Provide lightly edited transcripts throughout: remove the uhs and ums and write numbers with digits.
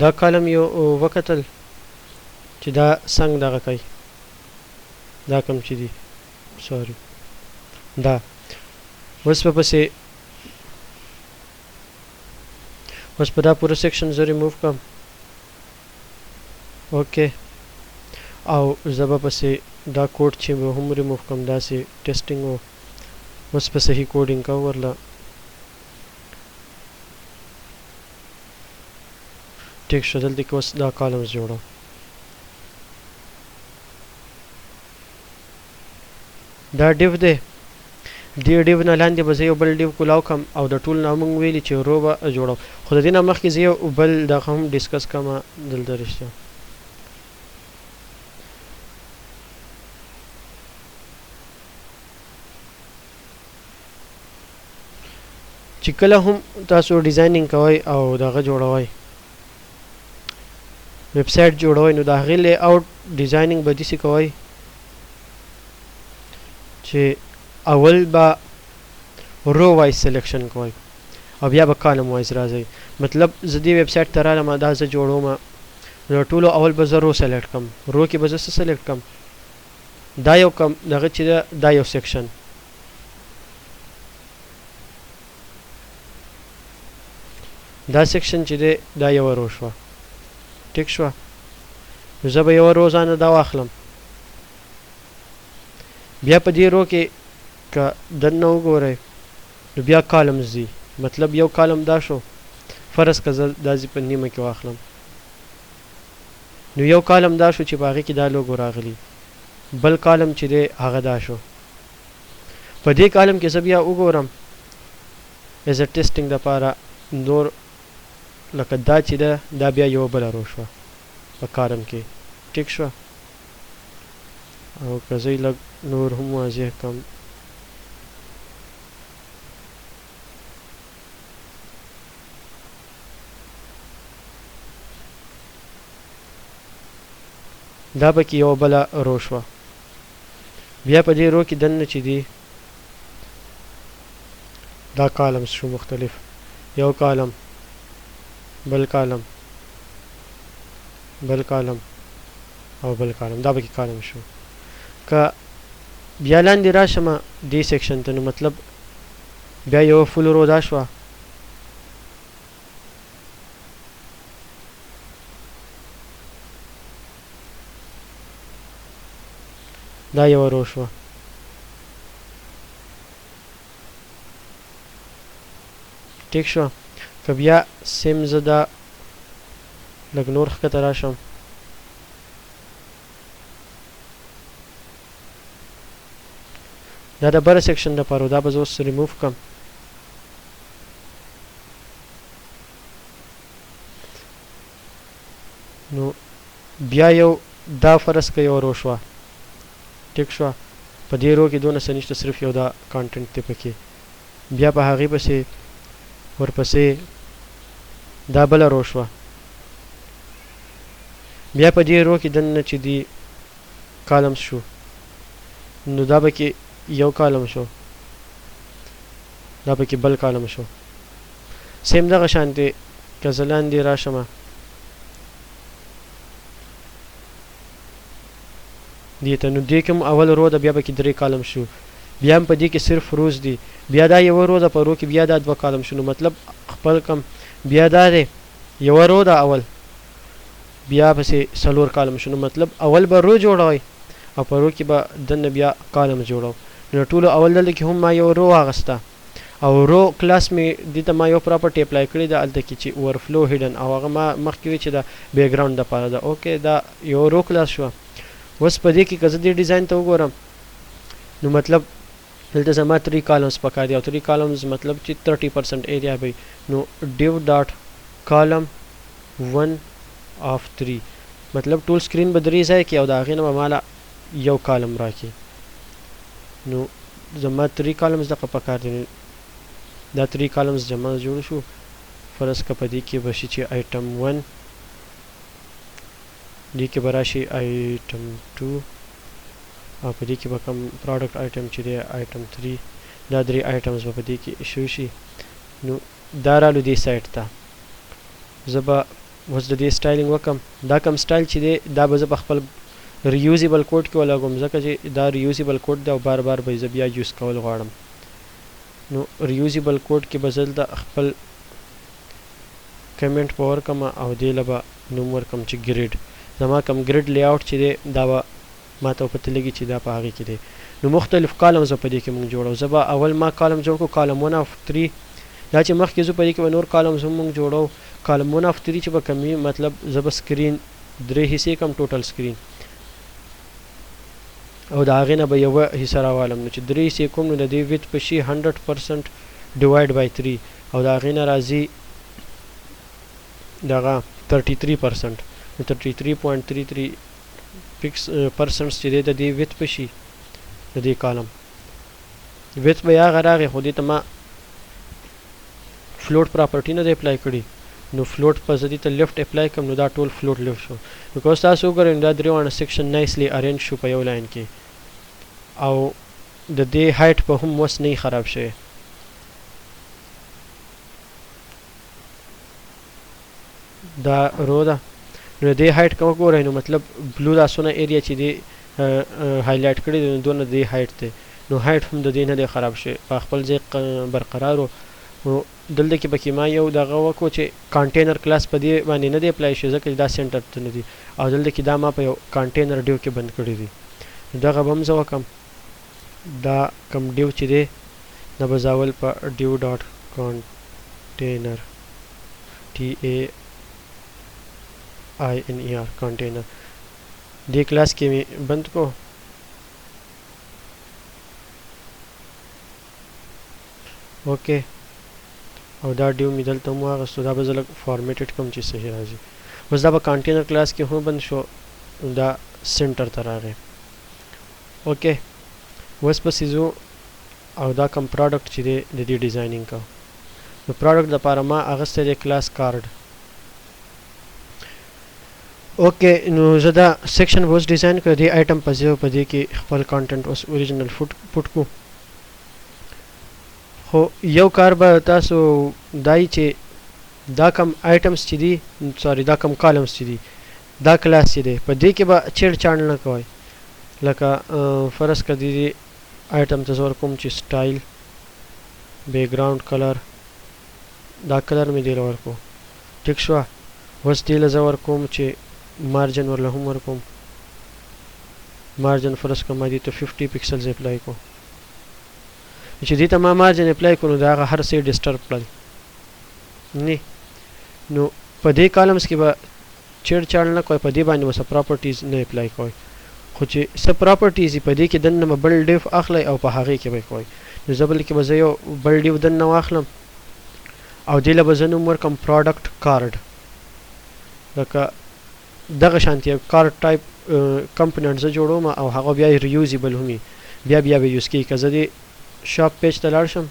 دا کالم یو وکتل چې دا څنګه دغه کوي، دا کوم چې دي، سوري، دا اوس په پسې اوس په دا پوره سیکشن زه ریموو کړم. اوکې، او زه به پسې دا کوډ چې به هم ریموو کړم، داسې ټیسټینګ و. اوس په صحیح کوډینګ کوو ورله. ټیک شو، دلته کې اوس دا کالمز جوړو. دا ډیو دی، دې ډیو نه لاندې به زه یو بل ډیو کولاو کم، او د ټول نه موږ ویلي چې رو به جوړو، خو د دې نه مخکې زه یو بل دغه هم ډسکس کوم. دلته رښتیا چې کله هم تاسو ډیزاینینګ کوئ او دغه جوړوئ، ویب سایټ جوړوئ، نو د هغې لی اوټ ډیزاینینګ به داسې کوئ چې اول به رو وایز سلیکشن کوئ او بیا به کالم وایز راځئ. مطلب زه دې ویب سایټ ته رالم، دا زه جوړوم، نو ټولو اول به زه رو سلیکټ کړم. رو کې به زه څه سلیکټ کړم؟ دا یو کم دغه چې ده، دا یو سیکشن، دا سیکشن چې دی دا یوه رو شوه. ټیک شوه، نو زه به یوه رو ځانه دا واخلم. بیا په دې رو کې که دننه وګورئ نو بیا کالمز دي. مطلب یو کالم دا شو، فرض که زه دا ځي په نیمه کې واخلم، نو یو کالم دا شو چې په هغې کې دا لوګو راغلی، بل کالم چې دی هغه دا شو. په دې کالم کې زه بیا وګورم ایز ا ټیسټینګ دپاره نور، لکه دا چې ده دا بیا یوه بله رو شوه په کالم کې. ټیک شوه، او که زه یې لږ نور هم واضح کړم، دا پکې یوه بله رو شوه. بیا په دې رو کې دننه چې دي دا کالمز شو مختلف، یو کالم، بل کالم، بل کالم او بل کالم، دا پکې کالم شو. که بیا لاندې راشم دې سیکشن ته، نو مطلب بیا یوه فول رو دا شوه، دا یوه رو شوه. ټیک شو، که بیا سیم زه دا لږ نور ښکته راشم، دا د بره سیکشن دپاره، دا به زه اوس ریموو کړم. نو بیا یو دا فرض که یو رو شوه. ټیک شوه، په دې رو کې دونه څه نشته، صرف یو دا کانټنټ دی پکې. بیا په هغې پسې ورپسې دا بله رو شوه. بیا په دې رو کې دننه چې دي کالمز شو، نو دا پکې یو کالم شو، دا پکې بل کالم شو. سیم دغه شان دی، که زه لاندې راشم دې ته، نو دې کې هم اول رو ده، بیا پکې درې کالم شو، بیا هم په دې کې صرف روز دي، بیا دا یوه رو ده، په رو کې بیا دا دوه کالم شو. نو مطلب خپل کم بیا دا دی یوه رو ده اول، بیا پسې څلور کالم شو. نو مطلب اول به رو جوړوئ او په رو کې به دننه بیا کالم جوړو. نو ټولو اول دلته کې هم ما یو رو واغسته، او رو کلاس مې دې ته ما یو پراپرټي اپلای کړې ده هلته کې چې اوورفلو هیډن، او هغه ما مخکې وی چې د بیکګراوند دپاره ده. اوکې، دا یو رو کلاس شوه. اوس په دې کې که زه دې ډیزاین ته وګورم، نو مطلب دلته زما 3 کالمز پکار دي، او 3 کالمز مطلب چې 30% ایریا به وي. نو ډیو ډاټ کالم 1 اف 3، مطلب ټول سکرین به درې ځای کې او د هغې نه به ماله یو کالم راکړي. نو زما 3 کالمز دغه پکار دي، دا 3 کالمز جمع جوړ شو. فرض که په دې کې به شي چې آیټم 1، دې کې به راشي آیټم 2، او په دې کې به کوم پروډکټ آیټم چې دی آیټم 3، دا درې آیټمز به په دې کې شو شي. نو دا رالو دې سایټ ته، زه به اوس د دې سټایلینګ وکم. دا کوم سټایل چې دی دا به زه په خپل ریوزیبل کوډ کې ولګوم، ځکه چې دا ریوزیبل کوډ دی او بار بار به زه بیا یوز کول غواړم. نو ریوزیبل کوډ کې به زه دلته خپل کمنټ به ورکم او دې له به نوم ورکم چې ګریډ. زما کوم ګریډ لی آوټ چې دی دا به ماته پته لګي چې دا په هغې کې دی. نو مختلف کالمز به په دې کې موږ جوړو. زه به اول ما کالم جوړ کړو، کالم 1 اف 3. دا چې مخکې ځو په دې کې به نور کالمز هم موږ جوړو. کالم 1 اف 3 چې به کمی، مطلب زه به سکرین درې حصې کم، ټوټل سکرین، او د هغې نه به یوه حصه راوالم. نو چې درې حصې کوم نو د دې ویت به شي 100% ډیوایډ بای 3، او د هغې نه راځي دغه 33%. نو 33.33 پکس پرسنټس چې دی د دې ویت به شي، د دې کالم ویت به هغه راغی. خو دې ته ما فلوټ پراپرټي نه دی اپلای کړي، نو فلوټ په زه دې ته لیفټ اپلای کوم، نو دا ټول فلوټ لیفټ شو. نو که اوس تاسو وګورئ نو دا درې واړه سیکشن نایسلی ارینج شو په یو لاین کې، او د دې هایټ په هم وس نه خراب شوی. دا رو ده، نو د دې هایټ که وګورئ نو مطلب بلو دا څونه ایریا چې دی هایلایټ کړی دی نو دونه د دې هایټ دی. نو هایټ هم د دې نه دی خراب شوی، په خپل ځای برقرار و. نو دلته کې پکې ما یو دغه وکړو چې کانټینر کلاس په دې باندې نه دی اپلای شوی، ځکه چې دا سنټر ته نه دی، او دلته کې دا ما په یو کانټینر ډیو کې بند کړی دی. نو دغه به هم زه وکړم. دا کوم ډیو چې دی دا به زه اول په ډیو ډاټ کانټینر ټي ای آی ان ای آر کانټینر دې کلاس کې مې بند کو. اوکې، او دا ډیو مې دلته هم واغستو. دا به زه لږ فارمیټډ کوم چې صحیح راځي. اوس دا به کانټینر کلاس کې هم بند شو، دا سنټر ته راغی. اوکې، اوس پسې ځو او دا کوم پروډکټ چې دی د دې ډیزاینینګ کو. نو پروډکټ دپاره ما اخیستی دی کلاس کارډ. اوکې، نو زه دا سیکشن به اوس ډیزاین کړم. دې آیټم په ځای په دې کې خپل کانټنټ اوس اوریجنل فوټ پټ کو. خو یو کار به تاسو دای چې دا کم آیټمز چې دي، سوري، دا کم کالمز چې دي، دا کلاس چې دی په دې کې به چیړ چاڼ نه کوئ. لکه فرض که دې آیټم ته زه ورکوم چې سټایل بیک ګراوند کلر، دا کلر مې دې له ورکو، ټیک شوه. اوس دې له زه ورکوم چې مارجن ورله هم ورکوم. مارجن فرض که ما دې ته 50 پکسلز اپلای کو. چې دې ته ما مارجن اپلای کړو نو دا هغه هر څه ډیسټرب کړل نه. نو په دې کالمز کې به چړ چاړ نه کوئ، په دې باندې به څه پراپرټیز نه اپلای کوئ. خو چې څه پراپرټیز په دې کې دننه به بل ډیو اخلئ او په هغې کې به یې کوئ. نو زه بل کې به زه یو بل ډیو دننه واخلم او دې له به زه نوم ورکړم پروډکټ کارډ. لکه دغه شانتې یو کارډ ټایپ کمپوننټ زه جوړوم او هغه بیا ریوزیبل هم وي، بیا بیا به یوز کېږي. که زه دې شاپ پیج ته لاړ شم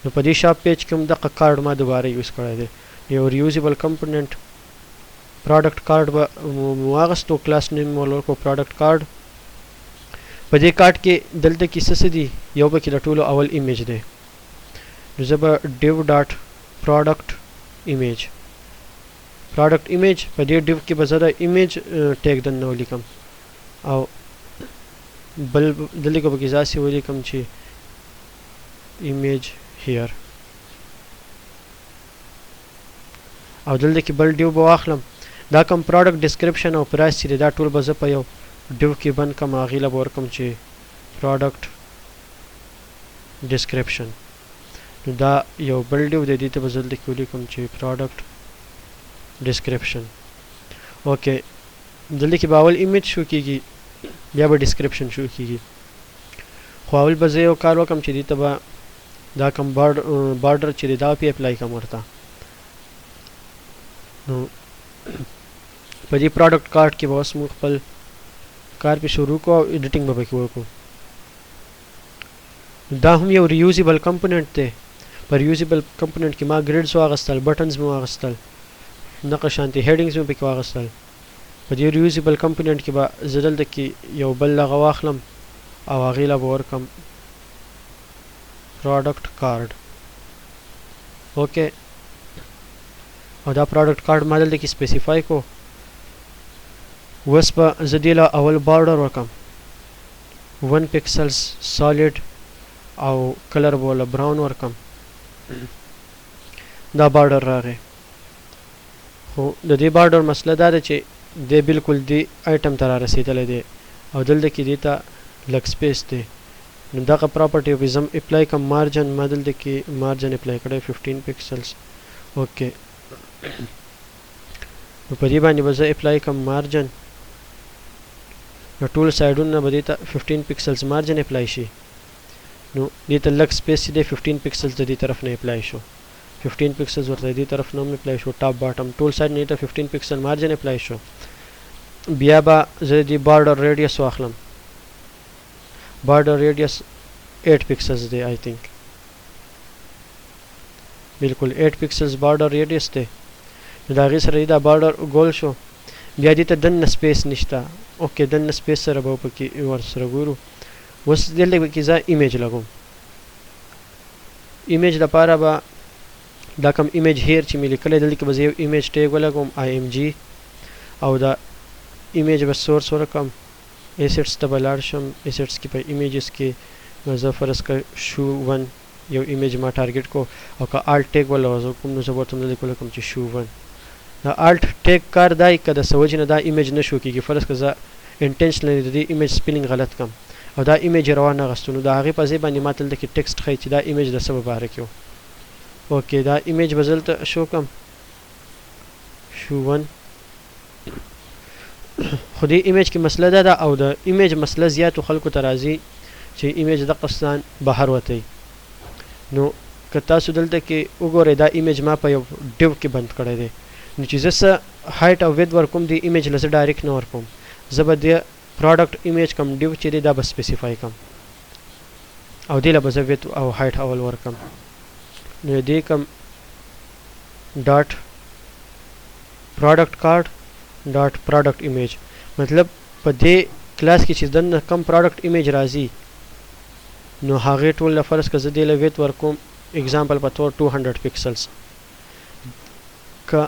نو په دې شاپ پیج کې هم دغه کارډ ما دوباره یوز کړی دی. یو ریوزیبل کمپوننټ پروډکټ کارډ به مو واغستو، کلاس نیم مو ورکړو پروډکټ کارډ. په دې کارډ کې دلته کې څه څه دي، یو پکې د ټولو اول ایمیج دی. نو زه به ډیو ډاټ پروډکټ ایمیج، پروډکټ ایمیج په دې ډیو کې به زه د ایمیج ټیګ دننه ولیکم، او بل دلته کې به پکې داسې ولیکم چې ایمیج هیر، او دلته کې بل ډیو به واخلم. دا کوم پروډکټ ډیسکرپشن او پرایس چې دی دا ټول به زه په یو ډیو کې بند کړم، هغې له به ورکړم چې پروډکټ ډیسکرپشن. نو دا یو بل ډیو دی، دې ته به زه دلته کې ولیکم چې پروډکټ ډیسکرپشن. اوکې، دلته کې به اول ایمیج شو کېږي، بیا به ډیسکرپشن شو کېږي. خو اول به زه یو کار وکړم چې دې ته به دا کوم بارډر چې دی دا پې اپلای کړم ورته. نو په دې پروډکټ کارت کې به اوس موږ خپل کار پې شروع کړو او ایډیټینګ به پکې وکړو. دا هم یو ریوزیبل کمپوننټ دی. په ریوزیبل کمپوننټ کې ما ګریډز واغستل، بټنز مې واغستل، دغه شانتې هیډینګز مې پکې واغستل. په دې ریوزیبل کمپوننټ کې به زه دلته کې یو بل دغه واخلم او هغې له به ورکړم پروډکټ کارډ. اوکې، او دا پروډکټ کارت ما دلته کې سپیسیفای کو. اوس به زه دې له اول بارډر ورکم 1 پکسلز سالیډ او کلر به وله براون ورکم. دا بارډر راغی، خو د دې بارډر مسله دا ده چې دی بالکل دې آیټم ته را رسېدلی دی او دلته کې دې ته لږ سپیس دی. نو دغه پراپرټي به زم اپلای کوم مارجن، ما دلته کې مارجن اپلای کړی 15 پکسلز. اوکې، نو په دې باندې به زه اپلای کوم مارجن، نو ټول سایډونه به دې ته 15 پکسلز مارجن اپلای شي. نو دې ته لږ سپیس چې دی 15 پکسلز د دې طرف نه اپلای شو، 15 پکسلز ورته دې طرف نه هم اپلای شو، ټاپ باټم ټول سایډ نه ته 15 پکسل مارجن اپلای شو. بیا به زه د دې بارډر ریډیس واخلم، بارډر ریډیس 8 پکسلز دی آی تھنک، بالکل 8 پکسلز بارډر ریډیس دی. نو د هغې سره دا بارډر ګول شو. بیا دې ته دننه سپیس نشته. اوکې، دننه سپیس سره به پکې ورسره ګورو. اوس دلته پکې زه ایمیج لګوم. ایمیج لپاره به دا کوم ایمیج هیر چې مې لیکلی دلته کې به زه یو ایمیج ټیګ ولګوم آی ایم جی، او دا ایمیج به سورس ورکړم. ایسټس ته به لاړ شم، ایسټس کې په ایمیجز کې به زه فرض که شو 1 یو ایمیج ما ټارګټ کو، او که آلټ ټیګ ولا کوم نو زه به ورته دلته کې ولیکم چې شو 1. د آلټ ټیګ کار دی که د څه وجې نه دا ایمیج نه شو کېږي، فرض که زه انټینشنلی د دې ایمیج سپیلینګ غلط کړم او دا ایمیج یې روان نه غستو، نو د هغې په ځای باندې ما دلته کې ټیکسټ ښیي چې دا ایمیج د څه په باره کې و. اوکې، دا ایمیج به زه دلته شو کړم شو 1. خو دې ایمیج کې مسله دا ده، او د ایمیج مسله زیاتو خلکو ته راځي چې ایمیج د قصدان بهر وتی. نو که تاسو دلته کې وګورئ دا ایمیج ما په یو ډیو کې بند کړی دی، نو چې زه څه هایټ او ویډ ورکوم دې ایمیج له زه ډایرکټ نه ورکوم، زه به د پروډکټ ایمیج کوم ډیو چې دی دا به سپیسیفای کم او دې له به زه ویډ او هایټ اول ورکم. نو دې کوم ډاټ پروډکټ کارت ډاټ پروډکټ ایمیج، مطلب په دې کلاس کې چې دننه کوم پروډکټ ایمیج راځي نو هغې ټول له فرض که زه دې له ویډ ورکوم اگزامپل په طور 200 پکسلز، که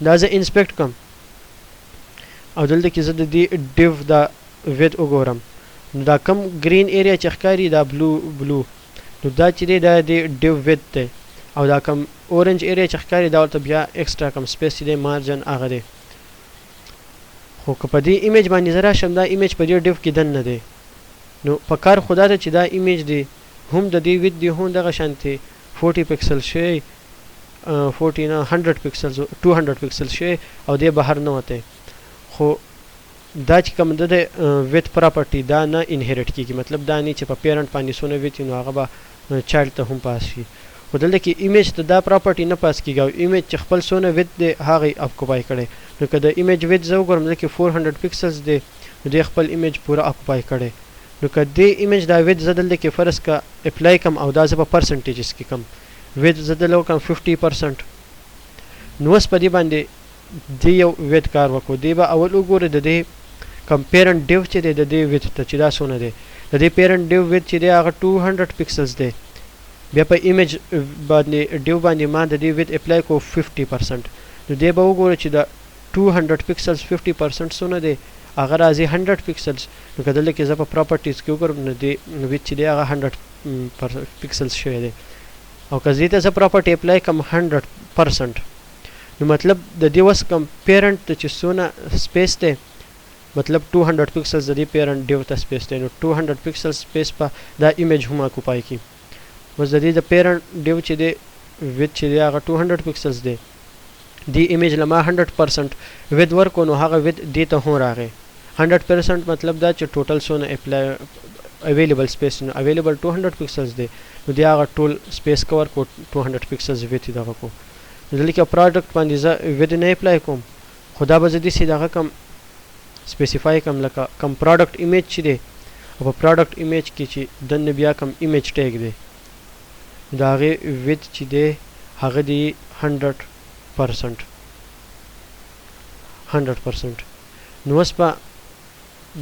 دا زه انسپیکټ کم او دلته کې زه د دې ډیو دا ویډ وګورم، نو دا کم ګرین ایریا چې ښکاري دا بلو بلو، نو دا چې دی دا د ډیو ویډ دی، او دا کم اورنج ایریا چې ښکاري دا ورته بیا ایکسټرا کم سپیس چې دی مارجن هغه دی. خو که په دې ایمیج باندې زه راشم دا ایمیج په دې ډیو کې دننه دی، نو په کار خو دا ده چې دا ایمیج دی هم د دې ویډ دی هم دغه شانتې 40 پکسل شوی، 40 نه 100 پکسلز 200 پکسل شوی او دی بهر نه وتی. خو دا چې کوم د ویډ پراپرټي دا نه انهریټ کیږي، مطلب دا نه چې په پیرنټ باندې څونه ویډ نو هغه به چایلډ ته هم پاس شي. خو دلته کې ایمیج ته دا پراپرټي نه پاس کیږي او ایمیج چې خپل څونه ویډ دی هغه یې اکوپای کړی. نو که د ایمیج ویډ زه وګورم دلته کې 400 پکسلز دی، نو دی خپل ایمیج پوره اکوپای کړی. نو که دې ایمیج دا ویډ زه دلته کې فرض که اپلای کم او دا زه په پرسنټیجز کې کم ویډ زه دلته وکړم 50%، نو اوس په دې باندې دې یو ویډ کار وکړو. دې به اول وګوري د دې کوم پیرنټ ډیو چې دی د دې ویډ ته چې دا څونه دی، د دې پیرنټ ډیو ویډ چې دی هغه 200 پکسلز دی. بیا په ایمیج باندې ډیو باندې ما د دې ویډ اپلای کو 50%، نو دې به وګوري چې د 200 پکسلز 50% څونه دی، هغه راځي 100 پکسلز. نو که دلته کې زه په پراپرټیز کې وګورم نو دې ویډ چې دی هغه 100 پکسلز شوی دی. او که دې ته زه پراپرټي اپلای کوم 100%، نو مطلب د دې اوس کوم پیرنټ ته چې څونه سپیس دی، مطلب 200 پکسلز د دې پیرنټ ډیو ته سپیس دی، نو 200 پکسل سپیس په دا ایمیج هم اکوپای کړي. اوس د دې د پیرنټ ډیو چې دی ویډ چې دی هغه 200 پکسلز دی، دې ایمیج له ما 100% ویډ ورکړو نو هغه ویډ دې ته هم راغی. 100% مطلب دا چې ټوټل څونه اپلای اویلیبل سپیس، نو اویلیبل 200 پکسلز دی، نو دی هغه ټول سپیس کور کو 200 پکسلز ویډ یې دغه کو. نو دلته کې پروډکټ باندې زه ویډ نه اپلای کوم، خو دا به زه داسې دغه کم سپیسیفای کم، لکه کم پروډکټ ایمیج چې دی او په پروډکټ ایمیج کې چې دننه بیا کم ایمیج ټیګ دی د هغې ویډ چې دی هغه دی 100%، 100%. نو اوس به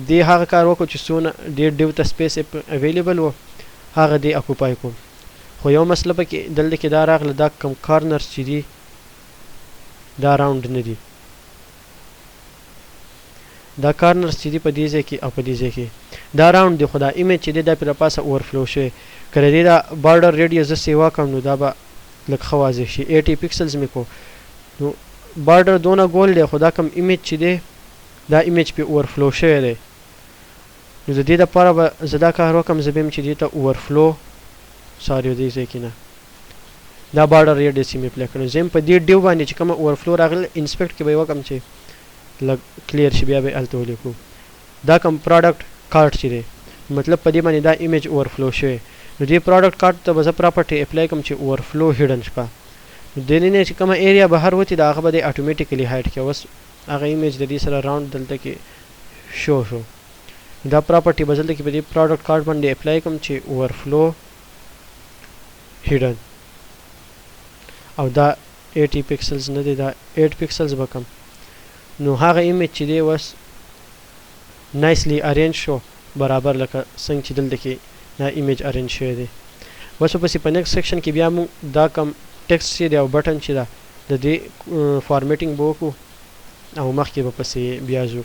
دې هغه کار وکړو چې څونه دې ډیو ته سپیس اویلیبل و هغه دې اکوپای کو. خو یو مسله پکې دلته کې دا راغله، دا کم کارنرز چې دي دا راوند نه دي. دا کارنرز چې دي په دې ځای کې او په دې ځای کې دا راوند دی، خو دا ایمیج چې دی دا پرې پاسه اوورفلو شوی. که د دې دا بارډر ریډیس زه سیوا کړم نو دا به لږ ښه واضح شي. 80 پکسلز مې کو، نو بارډر دونه ګول دی، خو دا کوم ایمیج چې دی دا ایمیج پې اوورفلو شوی دی. نو د دې لپاره به زه دا کار وکړم، زه به یم چې دې ته اوورفلو ساری دې ځای کې نه دا بارډر ریډیس مې اپلای کړم. زه په دې ډیو باندې چې کومه اوورفلو راغله انسپیکټ کې به یې وکړم چې لږ کلیر شي، بیا به یې هلته ولیکو. دا کوم پروډکټ کارت چې دی مطلب په دې باندې دا ایمیج اوورفلو شوی، نو دې پروډکټ کارت ته به زه پراپرټي اپلای کوم چې اوورفلو هیډن شپه. نو د دې نه چې کومه ایریا بهر وتي دا هغه به دی اټومیټیکلی هایډ کړي. اوس هغه ایمیج د دې سره راوند دلته کې شو شو. دا پراپرټي به دلته کې په دې پروډکټ کارت باندې اپلای کوم چې اوورفلو هیډن، او دا 80 پکسلز نه دی، دا 8 پکسلز به کم. نو هغه ایمیج چې دی اوس نایسلی ارینج شو، برابر لکه څنګه چې دلته کې دا ایمیج ارینج شوی دی. اوس پسې په نیکسټ سیکشن کې بیا موږ دا کم ټیکسټ چې دی او بټن چې ده د دې فارمیټینګ به وکړو او مخکې به پسې بیا ځو.